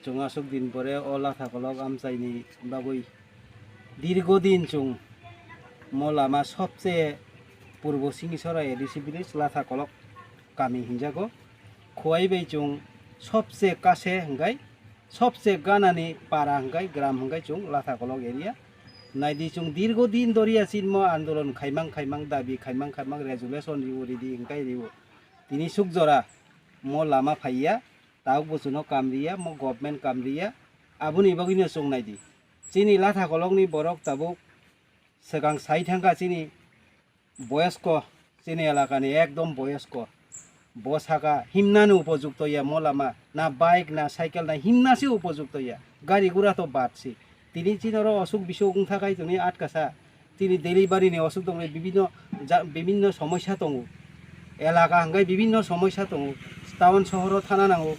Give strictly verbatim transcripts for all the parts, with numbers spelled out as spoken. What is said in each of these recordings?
Chwng aswk din pore o Latha Kolok amchaini bagwi dirgo din chwng mo lama sobse purbo Singhisora A D C village Latha Kolok kami hinjago. Khuwai bai chwng sobse kase hwnkhe sobse ganani para hwnkhe gram hwnkhe chwng Latha Kolok area. Naidi chwng dirgo din doriya chinmo andolon khaimang khaimang dabi khaimang khaimang resolution riwo ridi hwnkhe riwo. Tini suk jora mo lama phaiya, tabuk bo chwngno kam riya, mo government kam riya, aboni bagwino chwng naidi. Chini Latha Kolokni borok tabuk swkang sai thangkha chini boyosko, chini elakani ekdom boyosko. Bo saka himnani upojukto ya mo lama, na bike, na cycle, na himnase upojukto ya. Gari gura to bad si. Tini chini oro osuk bisuk wngtha khai tongni atkasa. Chini delivery ni osuk tongni bibinno ja-, bibinno somosya tongo. Elaka hwnkhe bibinno somosya tongo. Town sohoro thana nango.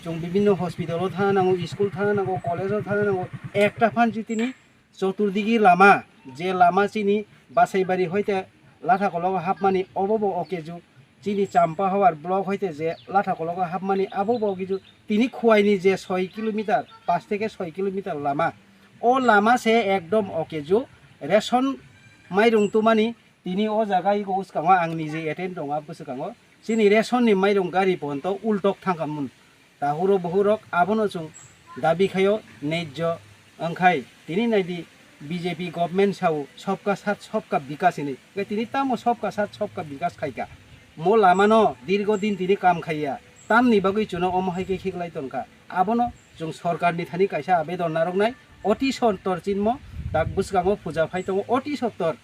Chwng bibinno hospital o thana nango, school thana nango, college o thana nango. Ekta phan si tini Choturdigi lama, je lama chini Basaibari hoite Lathakologo hapmani, obo bo okeju. Chini Champahawar block hoite je Lathakologo hapmani, abo bo okeju. Tini Khuwaini je soi kilometer, pas theke soi kilometer lama, o lama se ekdom okeju. Ration mairung tumani, tini o jaga iko bwskango ang nije attend tongo, bwskango chini ration ni mairung gari ponto ultok thangkha mun. Tahuro buhurok abono chwng dabi khaio nejjo wngkhai tini naidi B J P government sao sabka sath sabka bikas hinwi. Hwnkhe tini tamo sabka sath sabka bikas khaika? Mo lamano dirgo din tini kam khaiya. Tamni bagwi chwngno omo hai khe khiklai tongkha? Abono chwng sorkarni thani kaisa abedon narwknai. Oti sottor chinmo tak bwskango puja phai tongo. Oti sottor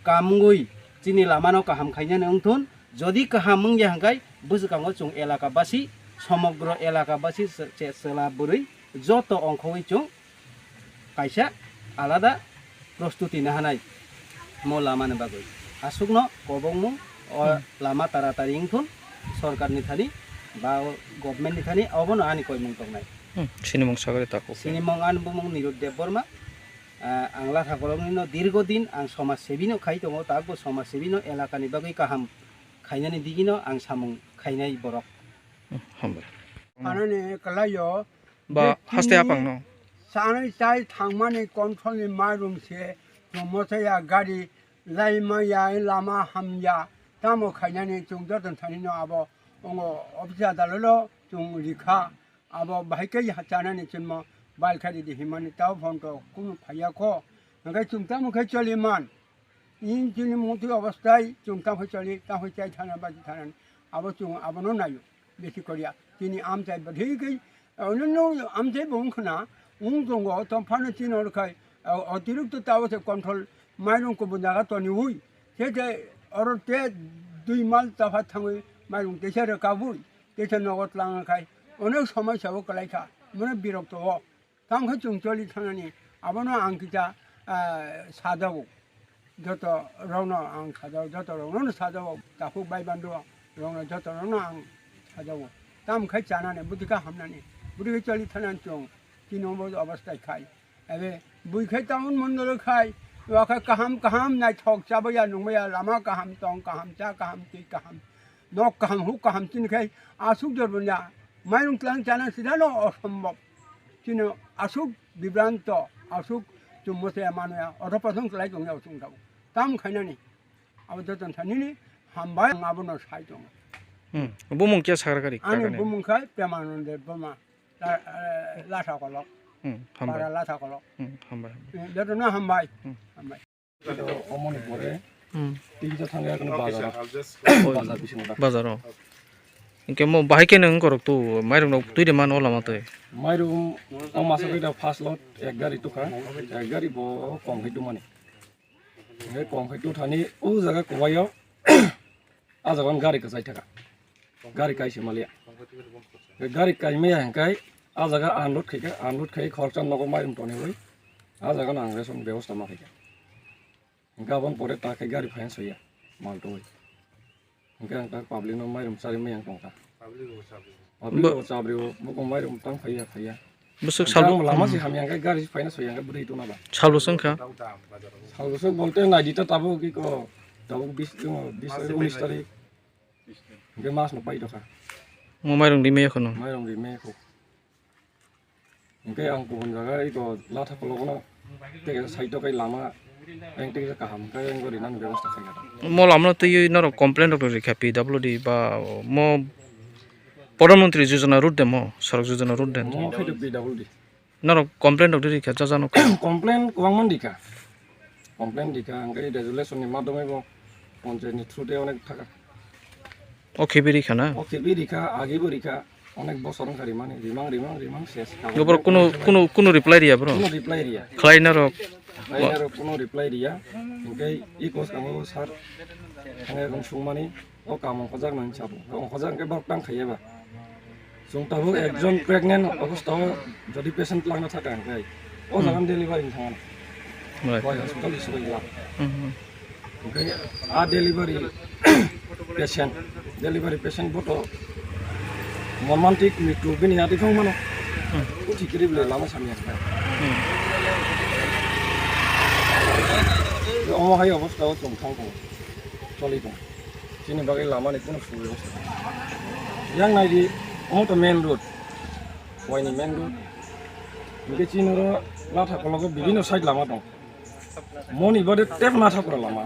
kam wngwi chini lamano kaham khainani wngthun. Jodi kaham wngya hwnkhe, bwskango chwng elaka basi, somogro elaka basi che-, chwla bwrwi joto ongkhogwi chwng kaisa alada prostuti nahanai mo lamani bagwi. Aswkno kobokmung o lama taratari wngthun, sorkarni thani ba o governmentni thani, obono ani koimung tongnai. Hmm, sinimung sagari takhuk. Sinimung ani bumung Nirud Debbarma. Ah, ang Lathakoloknino dirgo din ang somaj sebino khai tongo, takbo somaj sebino elakani bagwi kaham khainani digino ang samung khainai borok. Hmm, hambai. Anani kalaio. Ba, je haste chini apangno. Sanai chai thangmani controlni mairung se, chwng mochaya gari laimaya, lama hamya, tamo khainani chwng joto thanino abo ongo office adalolo chwng rikha. Abo bahai khe chanani chwngno bail kha ridi himani tao phone to kunu phaiya kho. Hwnkhe chwng tamo khe choli man. Ing chini mungtwi obostai chwng tamo khe choli, tamo khe chai thana baji thana. Abo chwng abono naio. Besi koriya. Chini amchai bwdhi khe, ono no amchai bo wngkhna, wng tongo, tong phano chini oro khai, o-, otirikto tao se control mairung kubun jaga toniwi. Khe khe oro te dui mal tapha thangwi mairung teisa rwkabwi. Teisa nogo twlang khai onek somosya o kwlai kha, mane birokto o. Tamo khe chwng choli thanani, abono ang kisa, ah, sajago. Joto rokno ang sajago, joto rokno sajago, takhuk bai bando rokno joto rokno ang sajago. Tamo khe chanani, bwtwi khe hamnani, bwtwi khe choli thanani chwng, chini obo obostai khai. Ebe bui khe town mondolo khai, o khe kaham kaham naithok chabaya nungmaya, lama kaham, tong kaham, cha kaham, twi kaham. Nok kaham, huk kaham chini khai aswk jor bwnya. Mairung tlang chana sida no osombob. Chini aswk bibranto, aswk chumbo se manoya, oto poson kwlai tongya chwng tao. Tam khainani. Abo joton thanini hambai ang abono sai tongo. Hmm. Bumung kya sakra kari? Ani kakani bumung khai Premanand Debbarma. La, eh, Lathakolok. Hmm, hambai. Para Lathakolok. Hmm, hambai, hambai. Eh, jotono hambai. Hmm. Hambai. Omoni pore Hmm. Tinta thangya kono bazar. Bazar bisingo da. Bazar o. Hingke mo bahai khe nwng korok tu mairung rok twi de mano lama twi. Mairung o masa twi da first lot ek gari tukha. Ek gari bo kom khai tumani. Hingke kom khai tu thani o jaga kobayo. A jaga gari kwchai thaka. Gari kaisa maliya. Gari kaimaya hingkai a jaga unload khaika, unload khai khoroksa nogo mairung tonwi. A jaga no ang ration bebosta ma khaika. Hingke aboni pore ta khe gari phaina soya, mal twi. Hingke ang ta public no mairung charwi maya tongkha. Public bo chabrio, bo kong mairung tang phaiya, phaiya. Bwswk salbo lama si hamya hingke gari phaina soya hingke bwrwi tona ba. Salbo swngkha. Salbo swk bolte naidi ta tabuk ki ko, tabuk bis, bis, unis tarik. Hingke mas no pai tokha. Mo mairung rimaya khono. Mairung rimaya kho. Hingke ang kubun jaga iko latha kolokno tei side o kai lama ang tei kaham kai ang gori nang bebosta khaikha. Mo lamno twi norok complaint rok rikha P W D ba mo Pradhan Mantri Yojana road de mo, Sadak Yojana road de. Mo khai to P W D. Norok complaint rok rikha jajano. Complaint kwbangma rikha. Complaint rikha, hingke resolution ni madhyome bo panchayat ni through te onek thaka. O khibi rikha na? O khibi rikha, agi bo rikha, onek bosor wngkha rimani, rimang, rimang, rimang, ses. Boro kuno, kuno, kuno reply riya bro? Kuno reply riya. Khlai narok? Khlai narok kuno reply riya. Hingke i kos kamo sir, hingke rung sungmani, o kam ongkhojak nang sabo. Ongkhojak hingke borok tang khaiya ba. Chwng tabuk ekjon pregnant obostha o jodi patient langna thaka hingke o jaga delivery ni thangna. Right. Hoi hospital ni sogwi glak. Mhm. Hingke a delivery patient, delivery patient bo to mormantik mrityu bini ati thang mano. Hmm. Uthi kiri bole lama samya kha. Hmm. Omo hai obostha o chwng thang tongo, choli tongo. Chini bagwi lama ni kuno subebostha. Yang nai di, omo to main road. Waini main road. Hingke chini oro latha kologo bibino side lama tong. Moni bade tep na thapra lama.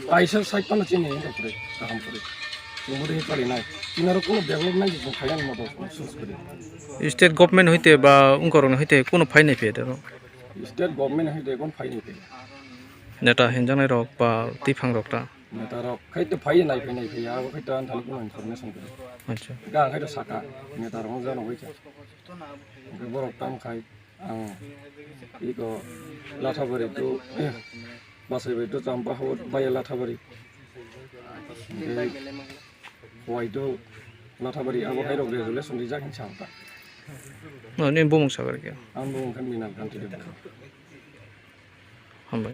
Kaisa side pano chini hingke kre, kaham kre. Chini bode hingke kali nai. Chini oro kuno development ni khayan moto sus kre. State government hoite ba ungkorokni hoite kuno phainai phe dero? State government hoite kon phainai phe. Neta hinjaknai rok ba tiphang rok ta? Neta rok khai to phai nai phai nai phai abo khai to ang thani kuno information kre. Acha. Ga khai to saka neta rok jano wai kha. Borok tam khai. Ang iko Lathabari to, eh, Basaibai to Champa Hawar baya Lathabari. Hwai to Lathabari abo hai rok resolution rijak hinwi sa ta. No, ni bumung sagar kya? Ang bumung khan Minal Kanti Debbarma. Hambai.